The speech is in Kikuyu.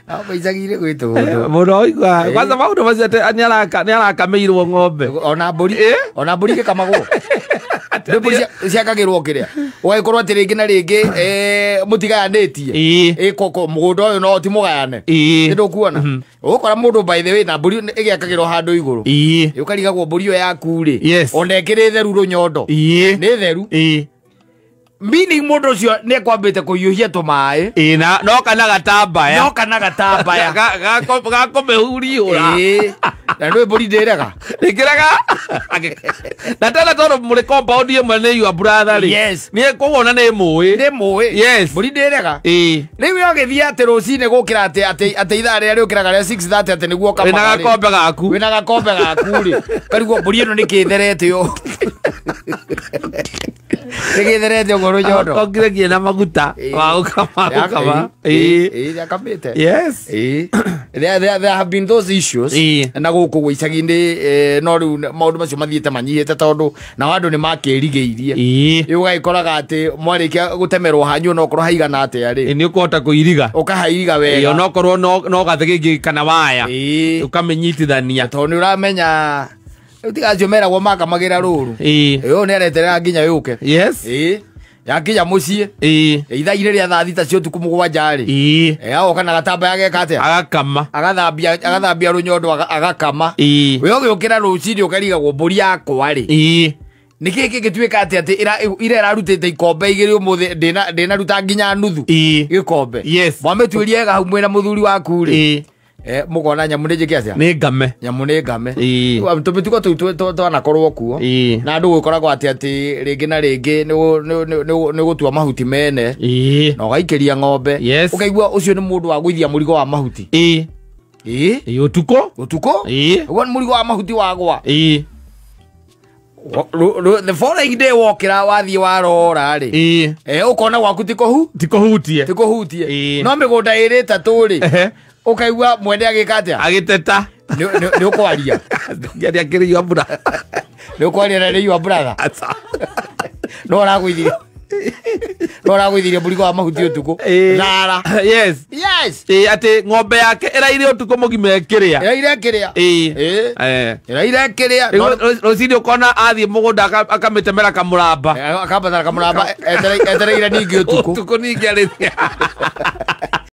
Hapo icagi-inĩ gwĩ tũũndũ. Mũno igua kwanza maũndũ macio atĩ nĩarakameirwo ng'ombe. Ona mbũri, ona mbũri ĩgĩkamagwo. Nĩ mbũri ciakagĩrwo kĩrĩa, ũgagĩkorwo atĩ rĩngĩ na rĩngĩ mũtigayanĩtie. Koko mũgũnda ũyũ no ti mũgayane. Nĩ ndũkuona ũgũkora mũndũ, by the way, na mbũri ĩgĩakagĩrwo handũ igũrũ. Ũkarigagwo mbũri ĩyo yaku rĩ, ona ĩkĩrĩ theru rũnyondo, nĩ theru, meaning mũndũ ũcio nĩ ekwambĩte kũhiũhia tũmaĩ. Ĩĩ, na no kana gatambaya. No kana gatambaya. Gakũmĩhuriũra. Ĩĩ, na nĩ mbũri ndĩrega. Rĩkĩraga na tena tondũ mũrĩ compound ĩmwe nĩ your brother rĩ. Nĩ koguo ona nĩ mũĩ. Nĩ mũĩ. Mbũri ndĩrega. Rĩu yogĩthiĩ atĩ rũcinĩ gũkĩra atĩ ithaa rĩrĩa rĩũkĩraga rĩa 6:30 atĩ nĩguo wĩna kamaga rĩ. Gakombe gaku. Wĩna gakombe gaku rĩ, karigwo mbũri ĩno nĩkĩ ĩtherete ũũ, nĩkĩ ĩtherete ũguo rũnyondo. Kongire nginya na maguta ma gũkama gũkama. Ĩĩ. Yakamĩte. Yes. Ĩĩ. There have been those issues na gũkũ gwa icagi-inĩ, no rĩu maũndũ macio mathiĩte manyihĩte tondũ nao andũ nĩ makĩrigĩirie. Rĩu ũgagĩkoraga atĩ mwarĩkia gũtemerwo hanyu onokorwo haigana atĩa rĩ, Nĩ ũkũhota kũiriga. Ũkahairiga wega. Onokorwo no gathĩ kana waya, ũkamĩnyitithania. Tondũ nĩ ũramenya rĩu tiga acio meragwo makamagĩra rũru. Ũyũ nĩ areterera nginya yũke. Yakinya mũciĩ, ithaa-inĩ rĩa thaa 6 cia ũtukũ, 7 rĩ, agoka na gatambaya geka atĩa? Agakama. Agathambia rũnyondo, agakama. We ũgĩũkĩra rũcinĩ ũkarigagwo mbũri yakwa rĩ, nĩ kĩĩ kĩngĩtuĩka atĩ ira ĩrarutĩte ikombe 2, ũmũthĩ ndĩnaruta nginya nuthu gĩkombe? Mwamĩtuĩria wega hau mwĩna mũthuri waku rĩ, mũkona nyamũ nĩ njĩke atĩa? Nĩ ngame. Nyamũ nĩ ngame. Tũmĩtugo tũu twanakorwo kuo. Na andũ gũkoragwo atĩ rĩngĩ na rĩngĩ nĩ gũtua mahuti mene na ũgaikĩria ng'ombe. Ũkaigua ũcio nĩ mũndũ wa gũithia mũrigo wa mahuti. Ĩĩ. Ĩĩ, ũtukũ. Ũtukũ. Ũguo nĩ mũrigo wa mahuti wagwa. The following day wokĩra wathiĩ warora rĩ, ũkona gwaku ti kũhu Tikũhutie. Ti kũhutie. No mĩgũnda ĩrĩ ĩtatũ rĩ, ũkaigua mwene agĩka atĩa? Agĩteta. Nĩ ũkwaria. Ngĩaria akĩrĩ your brother. Nĩ ũkwaria na nĩ your brother. No ũragũithirie, no ũragũithirie mũrigo wa mahuti ũtukũ thara. Ĩĩ, atĩ ng'ombe yake ĩraire ũtukũ mũgima ĩkĩrĩa. Ĩraire kĩrĩa. Ĩraire kĩrĩa. Rĩu rũcinĩ ũkona athiĩ mũgũnda akamĩtemera kamũramba. Akambatara kamũramba etereire ningĩ ũtukũ. Ũtukũ ningĩ arĩthia.